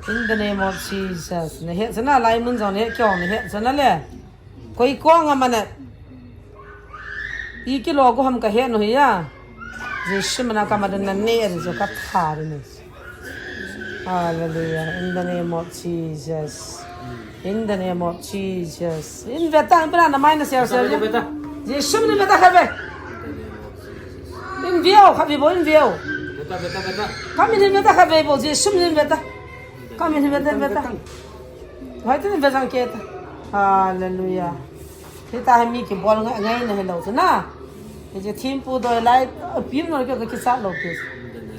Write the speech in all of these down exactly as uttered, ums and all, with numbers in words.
In the name of Jesus. Na het sana lai mun jong na het kyong na het sana le. Koi kong a mana. I kilo ko ham ka het no hi ya. Jesu mina ka ma na ne er jo ka tha ni. Hallelujah. In the name of Jesus. In the name of Jesus. In veta, in veta, na mai na sel sel. Beta, beta. Jesu mina veta kha ve. In veo, kha ve bo, in veo. Beta, beta, beta. Ka min veta kha ve bo, Jesu mina veta. Ka min veta, veta. Hai tu veta ke ta. Hallelujah. Hita hi mi kibol ngai ngai na hello tu na. Hiche thempu doi lai, pim no ke ka kisa lo ke.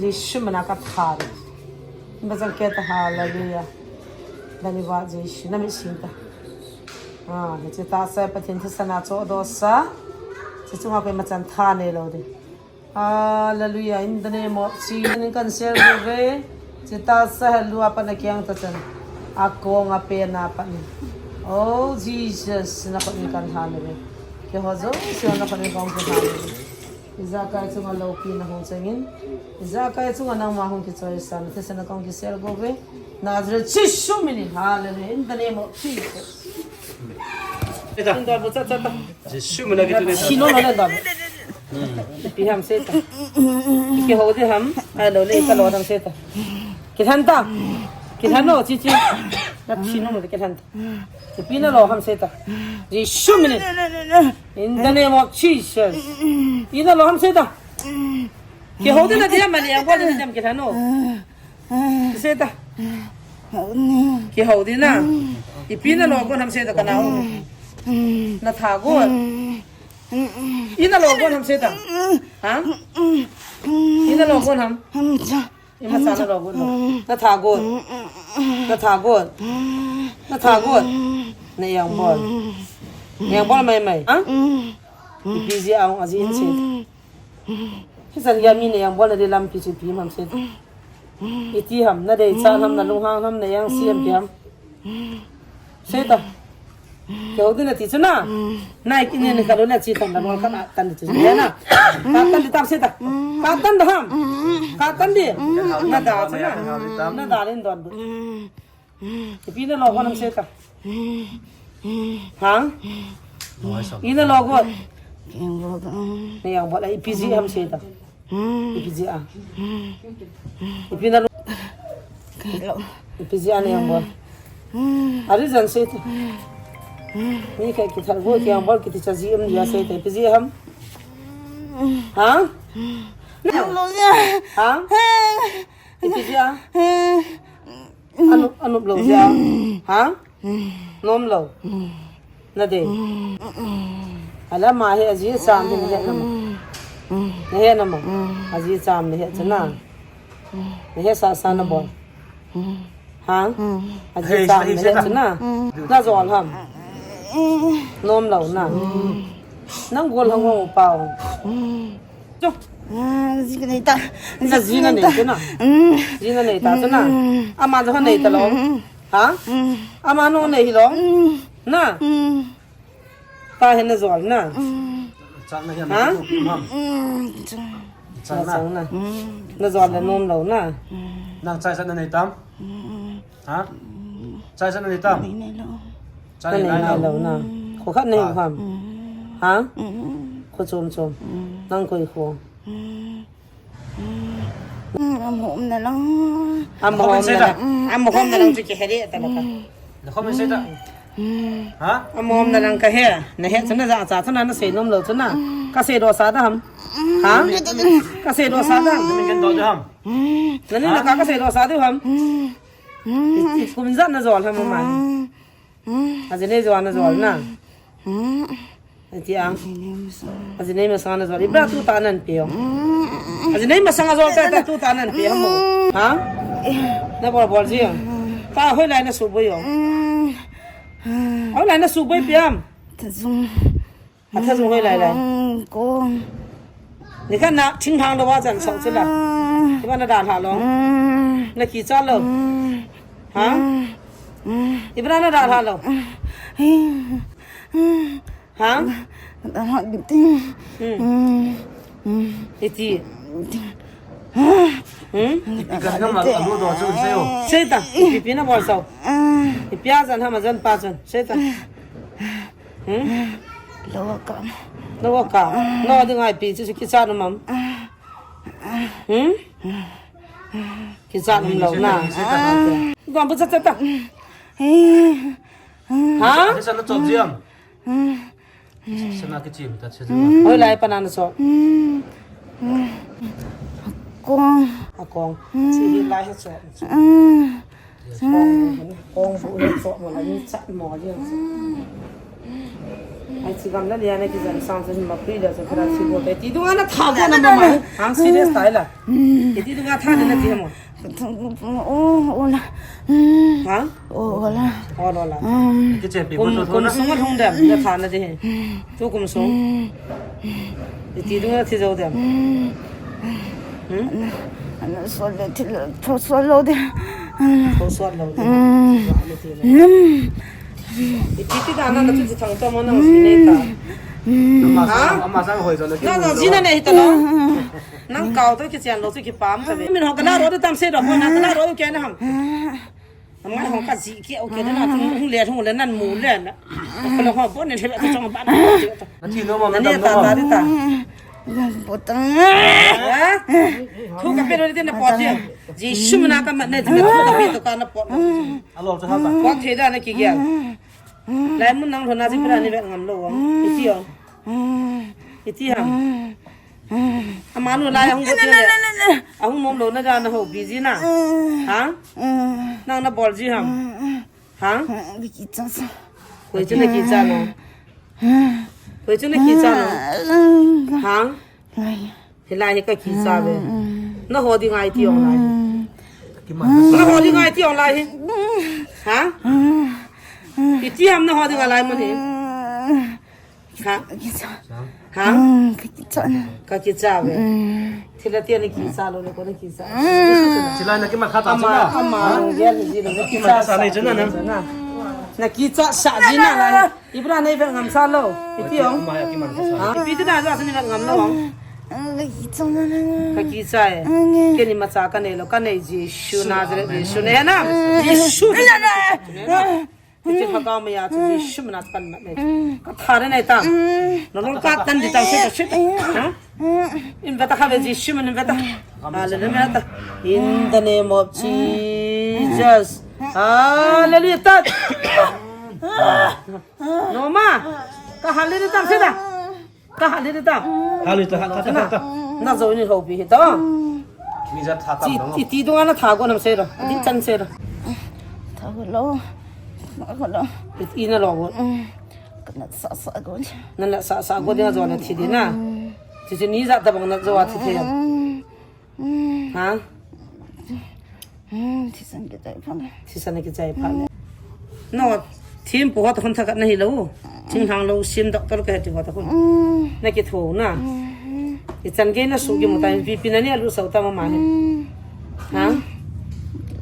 Jesu mina ka tha. Ba jang ke ta, hallelujah. Dani ba Jesu na mi sin ta. Ah, hiche tahsa Pathen thisana cho do sa. Hiche chunga koima chan tha nei lo de. Hallelujah. In the name of Jesus. Kan sel ve. Hiche tahsa helua pa na kyang ta chan. A kong a pe na pa ni. Oh Jesus, na pa ni kan ha le ve. Ke ho jo, se na pa ni kong ke ha le ve. Ijakai chunga lopi na hung changin. Ijakai chunga nangma hung kichoi san. Thisana kong kisel go ve. Nazareth Jesu mina. Hallelujah. In the name of Jesus. Beta. In the name of Jesus. Jesu mina kitu ne. Sino na le dam. Pi ham se ta. Ke ho de ham. Ai lo le ka lo dam se ta. Ke than ta. Ke than no chi chi. Na sino mo ke than ta. Ke pi na lo ham se ta. Jesu mina. In the name of Jesus. Ina lo ham se ta. Ke ho de na dia mani ang ko de jam ke than no. Se ta. Ke ho de na. Ipi na lo ko ham se ta ka na ho. Na tha go. Ina lo gon ham se ta. Ha? Ina lo gon ham. Ima sa na lo gon ham. Na tha gon. Na tha gon. Na tha gon. Na yang bol. Yang bol mai mai. Ha? Ipi ji aung aji in se. Hisan ya mi na yang bol na de lampi chu ipi ham se ta. Iti ham, na dei chan ham, na lunghang ham, na yang siam ti ham. Sei ta. Keu din ati chu na. Nai kini ni kalu na chi tan da lol kan atan di chu na. Ka tan di tam sei ta. Ka tan da ham. Ka tan di. Na da chu na. Na da len don bu. Ipi na lo ko nam sei ta. Ha? Ina lo ko. Yang bol ai P G ham sei ta. Ipi ji a. Ipi na lo. Ipi ji a na yang bol. Ari jan sei ta. Ni ka kithal go ki yang bol kiti cha ji em ya sei ta. Ipi ji ham. Ha? Ha? Ipi ji a. Anup, anup lo ja. Ha? Nom lo. Na de. Ala ma he aji cham din he na ma. Na he na ma. Aji cham ni he chana. Na he sa sa na bol. Ha? Aji cham ni he chana. Na jol ham. Nom lo na. Nang gol hang hong pao. Chu. Ah, ji ka nei ta. Na ji na nei ta na. Ji na nei ta chu na. Ama jo nei ta lo. Ha? Ama no nei hi lo. Na. Ta he na jol na. Chang na hiam. Ha? Chang na. Na jol le nom lo na. Nang chai sa na nei tam. Ha? Chai sa na nei tam. Nei nei lo. Chai na nei lo na. Kho khat nei ham. Ha? Kho chom chom. Nang koi kho. Amahom na lang. Amahom na lang. Amahom na lang chu ki he de ta la ka. Na khom sei ta. Ha? Amahom na lang ka he. Na he chana ja cha chana na sei nom lo chana. Ka sei do sa da ham. Ha? Ka sei do sa da. Min ken do da ham. Na ni na ka ka sei do sa da ham. Kum ja na jol ham ma. Aji nei jol na jol na. Ati ang. Aji nei masang na jol. Ibra tu ta nan pe. Aji nei masang jol ta ta tu ta nan pe mo. Ha? Na bol bol ji. Pa hoi lai na su boi yo. Hoi lai na su boi pe am. Ta jung. A tha jung hoi lai lai. Ko. Ni kha na thing thang lo wa jan sau chu la. Iba na dan ha lo. Na ki cha lo. Ha? Iba na dan ha lo. Ha? Dan ha bi ting. Iti. Hmm? Ipi ka ngam a, alu do chu sei o. Sei ta, ipi pi na bol sao. Ipi a jan ham a jan pa chun. Sei ta. Hmm? Lo ka. Lo ka. No ding ai pi chu kicha no mam. Hmm? Kicha no lo na. Gom bu cha cha ta. Ha? Sa na chop jiam. Sana kichim ta che. Hoilai pana na so. Kong. A kong. Chi hi lai he so. Kong bu he so mo la ni chat mo ji. Ai chi gam la lia na ki jan sang jan ma pui la so kra chi go te. Ti du ana tha go na ma ma. Ang serious tai la. Ti du nga tha na ti mo. Oh, oh, la. Ha? Oh, oh, la. Oh, lo la. Kum, kum sung a lhung dem, na tha na di. Tu kum sung. Iti dung na thi jo dem. Hmm? Ana sol le thi lo, tho sol lo de. Tho sol lo de. Iti ti da na na tu thang to mo na mo si ne ta. Ama sa, ama sa hoi jo na. Na na ji na ne hi ta lo. Nang kau to kichian lo chu kipam ta ve. Min ho kana ro tam se do ho na kana ro ke na ham. Amai ho ka ji ke o ke na tu hung le hung le nan mu le na. Ko lo ho bo ne thebe to chong ba na. Na thi no ma na ne ta ta ri ta. Bo ta. Ha? Thu ka pe ro ri te na po ti. Jisu mina ka ma ne ti na thu ka pe to ka na po. A lo cha ha ta. Po the da na ki ge. Lai mun nang lo na ji pra ni ve ngam lo. Iti o. Iti ham. Amanu lai ahung bol le. Ahung mom lo na da na ho busy na. Ha? Nang na bol ji ham. Ha? Koi chu na kicha no. Koi chu na kicha no. Ha? Hilai hi ka kicha ve. Na ho ding ai ti ong lai. Na ho ding ai ti ong lai hi. Ha? Iti ham na ho ding a lai mun hi. Ha? Kicha. Ha? Kicha na. Ka kicha ve. Thila tia na kicha lo le ko na kicha. Chilai na kiman kha ta ama, ama, ya ni ji na kicha sa nei chu na na. Na kicha sa ji na la. Ibra nei ve ngam sa lo. Iti ong. Ama ya kiman kha sa. Ha? Ipi ti na ja sa ni ve ngam lo ong. Kicha na na. Ka kicha e. Keni ma cha ka nei lo ka nei Jisu Nazareth Jisu ne na. Jisu. Iti kha ka ma ya chu Jisu mina pan ma nei. Ka tha re nei ta. No no ka tan di ta se ta se ta. Ha? In ve ta kha ve Jisu min in ve ta. Hallelujah ta. In the name of Jesus. Hallelujah ta. No ma. Ka hallelujah ta se ta. Ka hallelujah ta. Hallelujah ta, ta, ta, ta, ta. Na jo ni ho pi hi ta. Mi ja tha ta. Ti, ti, ti dunga na tha go nam se ro. Ti chan se ro. Tha go lo. Tha go lo. Ti na lo go. Kana sa sa go. Na na sa sa go dia jo na thi di na. Ti ti ni ja ta bang na jo a thi the. Ha? Thisan kichai pha le. Thisan kichai pha le. No, thim pu hot hon thakat na hi lo. Thinglhang lo sim doctor ka ti hot hon. Na kitho na. Ichan gei na su ki muta pi pi na ni alu sau ta ma ma ni. Ha?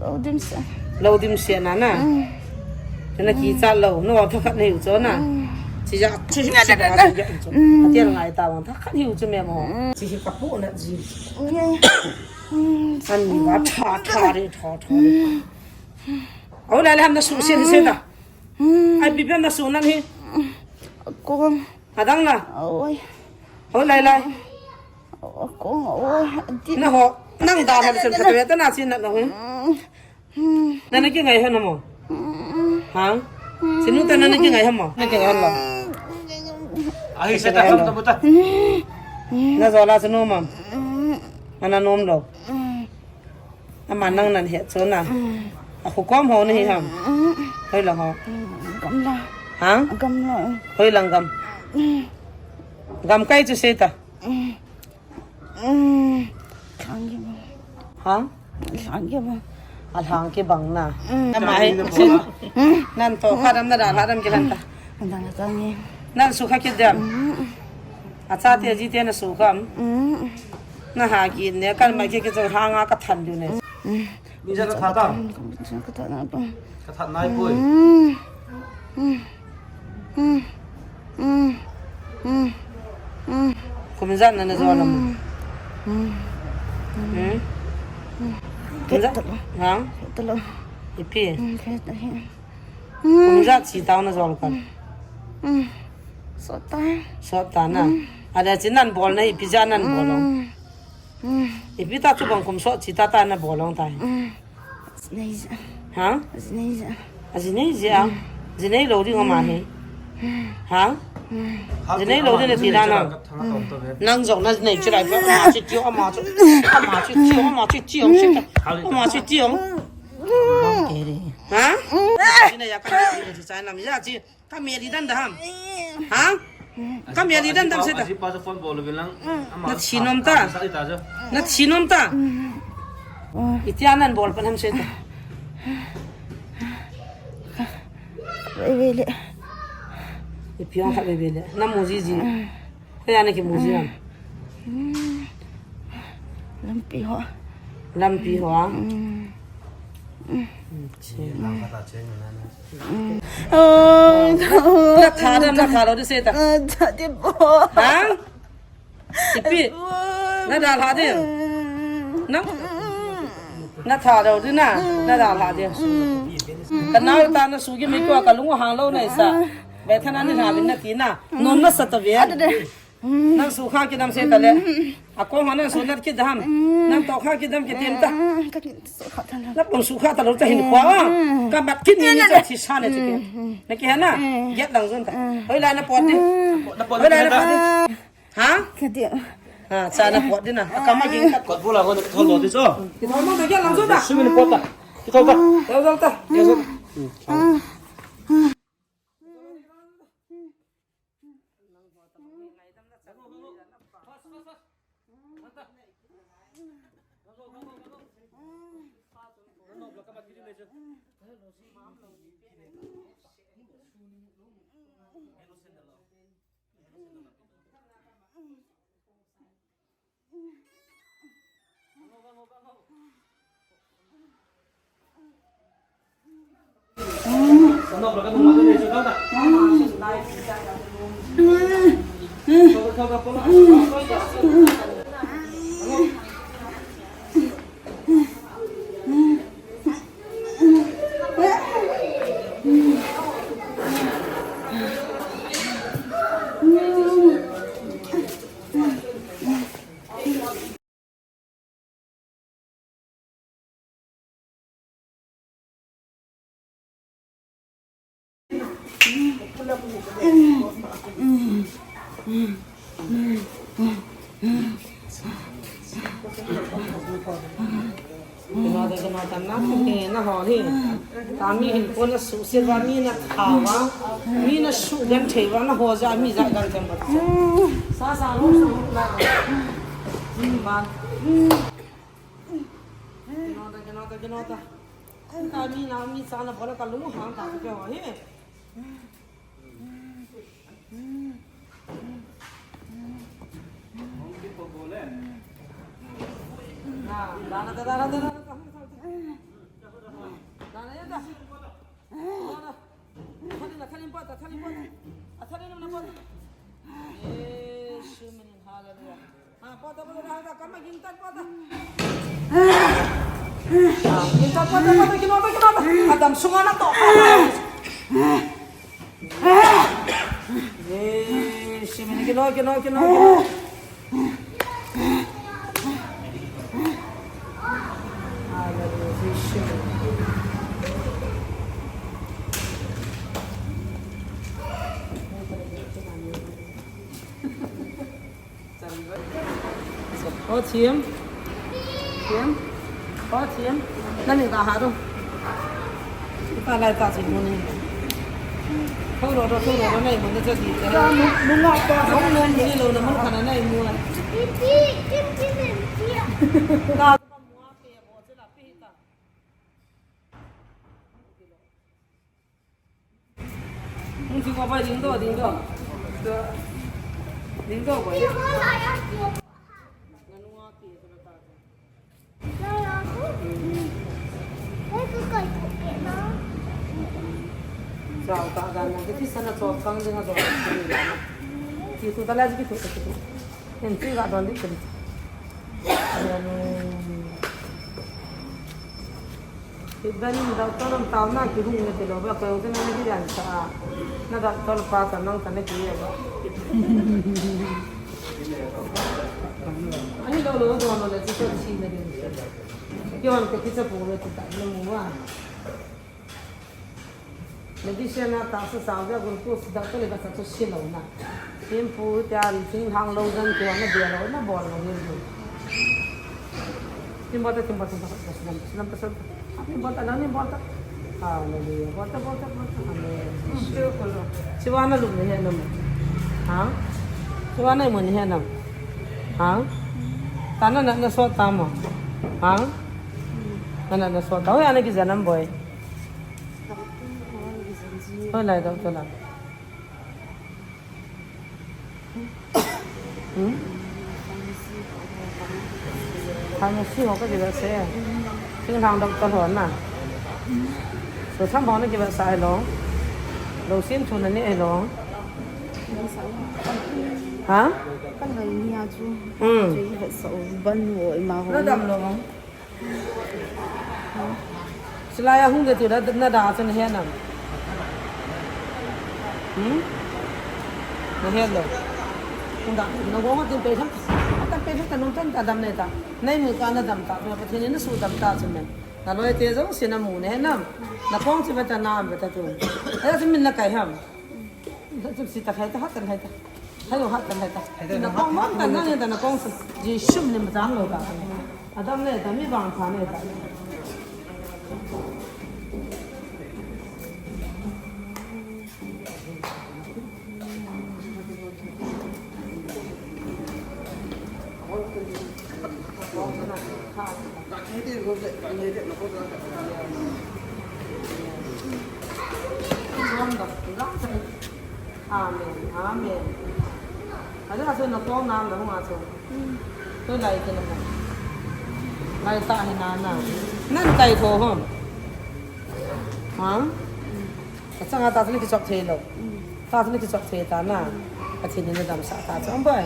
Lo dim se. Lo dim se na na. Te na kicha lo, no thakat nei u cho na. Chi ja, chi ja, chi ja, chi ja. Atia ngai ta wang thakat hi u chu me mo. Chi hi ka pu na ji. An ni wa tha tha re, tha tha re. Au lai lai ham na su se se ta. Ai bi bi na su nan hi. Ko. Adang na. Oi. Au lai lai. Ko, oi. Na ho, nang da ha sen ka te ta na sin na ho. Nana kingai ho na mo? Ha? Sinu ta nana kingai ho mo? Na kingai ho lo. Ahi se ta ham ta buta. Na jo la sinu mam. Ana nom lo. Ama nang nan he cho na. A khu kom ho na hi ham. Hoi la ho. Gam la. Ha? Gam la. Hoi lang gam. Gam kai chu se ta. Ha? Alhang kibang na. Ama hi. Nan to kha dam na da kha dam kilan ta. Nan su kha kit dam. Acha te ji te na su kham. Na ha ki ne kan ma ki ki hanga ka than du ne. Mi ja ka tha ta. Ka tha na pa. Ka tha nai poi. Kum jan na na jo lam. Hmm? Ket talo. Hang? Ket talo. Ipi? Hmm, ket talo. Kum ijat chi tao na jol kan. Hmm. Sot ta. Sot ta na. Hmm. Ada chi nan bol na ipi ja nan bol long. Hmm. Hmm. Ipi ta chu bang kum sot chi ta ta na bol long ta. Hmm. Nei ja. Ha? Nei ja. A ji nei ji a. Ji nei lo ding ama hi. Ha? Ji nei lo ding le ti na na. Nang jong na nei chu lai pe ama chu tiu ama chu. Ama chu tiu ama chu tiu. Ama chu tiu. Ha? Ji nei ya ka ji chai nam ya ji. Ka meli dan da ham. Ha? Ka meli dan dam se ta. Aji pa sa phone bol bilang. Na thi nom ta. Sa ita jo. Na thi nom ta. Itia nan bol pan ham se ta. Vei vei le. Ipi ong khat vei vei le. Na mu ji ji. Kaya na ki mu ji ham. Lampi ho. Lampi ho. Che. Na tha dam, na tha lo di se ta. Tha di bo. Ha? Ipi. Na da la di. Na. Na tha lo di na. Na da la di. Ka nao ta na su gi mi ko ka lung hang lo na isa. Be tha na ni na bin na ti na. Non na sa ta ve. Nang su kha kidam se ta le. A kong ha nang su nat kidam. Nang to kha kidam kitim ta. Ka kin su kha ta na. Na pong su kha ta lo ta hin kwa. Ka mat kin ni ni ta thi sa ne ti ke. Na ki ha na. Get lang zon ta. Hoi la na pot di. Hoi la na pot di. Ha? Ka di. Ha, cha na pot di na. Ka ma ging ta. Kot bula ko thol lo di so. Ki thol mo ta get lang zon ta. Su mi ni pot ta. Ki thol ta. Thol ta. Yes. Kino ta, kino ta, na pu he, na ho he. Ta mi hin ko na su se va, mi na tha va, mi na su gan thei va, na ho ja, mi ja gan thei va. Sa sa lo, sa lo na. Ma. Kino ta, kino ta, kino ta. Ka mi na, mi sa na bola ka lu hang ta ke ho he. Adam sunga na to. Eh, shimini kino, kino, kino, kino. Hallelujah, shimini. O Thim. Thim. O Thim. Nani ka ha ro. Ka lai ta si mun ni. Thou ro ro, thou ro ro, nai mun ni cha di. Ka mun, mun na pa. Mun ni lo na mun kana nai mun. Ka Hung chi ko pai ding to, ding to. Ding to pai. Nganu a ki to ta. Chao ta dan na, ki sana chao kang ding a chao. Ki tu ta la ki tu ta ki tu. En ti ga don di ki. Iban doctor lam tao na ki hung na tilo ba ko te na ki yan sa. Na doctor pa ta nang ta na ki ya ba. Ani lo lo do lo le ti so chi na din. Ki wan ke ki sa pu lo ti ta lo mu wa. Medicine a ta sa sa ga gun ko si doctor le ka sa to si lo na. Simple, tia, thinglhang lo, jan tua na bia lo, na bol lo, ni lo. Ni bol ta, ni bol ta, ni bol ta, ni bol ta, ni bol ta. Hallelujah. Bol ta, bol ta, bol ta. Amen. Siwa na lum ni he nam. Ha? Siwa na mun ni he nam. Ha? Ta na na na so ta mo. Ha? Na na na so ta. Oi, ana ki janam boy. Oi, lai dau to la. Hmm? Pharmacy ho ka kiba se. Thinglhang doctor ho na. So, tham ho na kiba sa hello. Lo sim thu na ni hello. Ha? Kan ngai ni a chu. Hmm. Chu i vet sa u ban ho i ma ho. Na dam lo. Silai a hung de ti la na da chu na he nam. Hmm? Na he lo. Hung da, na go ma tin pe tham. Atan pe tham ta nung tan ta dam ne ta. Nai mu ka na dam ta, pa Pathen in na su dam ta chu me. Na loi te jong si na mu ne nam. Na kong chi ba ta na am ba ta tu. Ai chu min na kai ham. Chum si ta khai ta, hat ta khai ta. Hai lo, hat ta khai ta. Na kong mon ta na ne ta na kong si. Ji shum ni ma jang lo ta. Adam ne ta mi bang pha ne ta. Amen. Amen. Ada ka so na kong nam da hung a so. To lai ke na. Lai ta hi na na. Nan kai tho hom. Ha? Ka changa ta ni ki chop thei lo. Ta ni ki chop thei ta na. Ka thini na dam sa ta chom boy.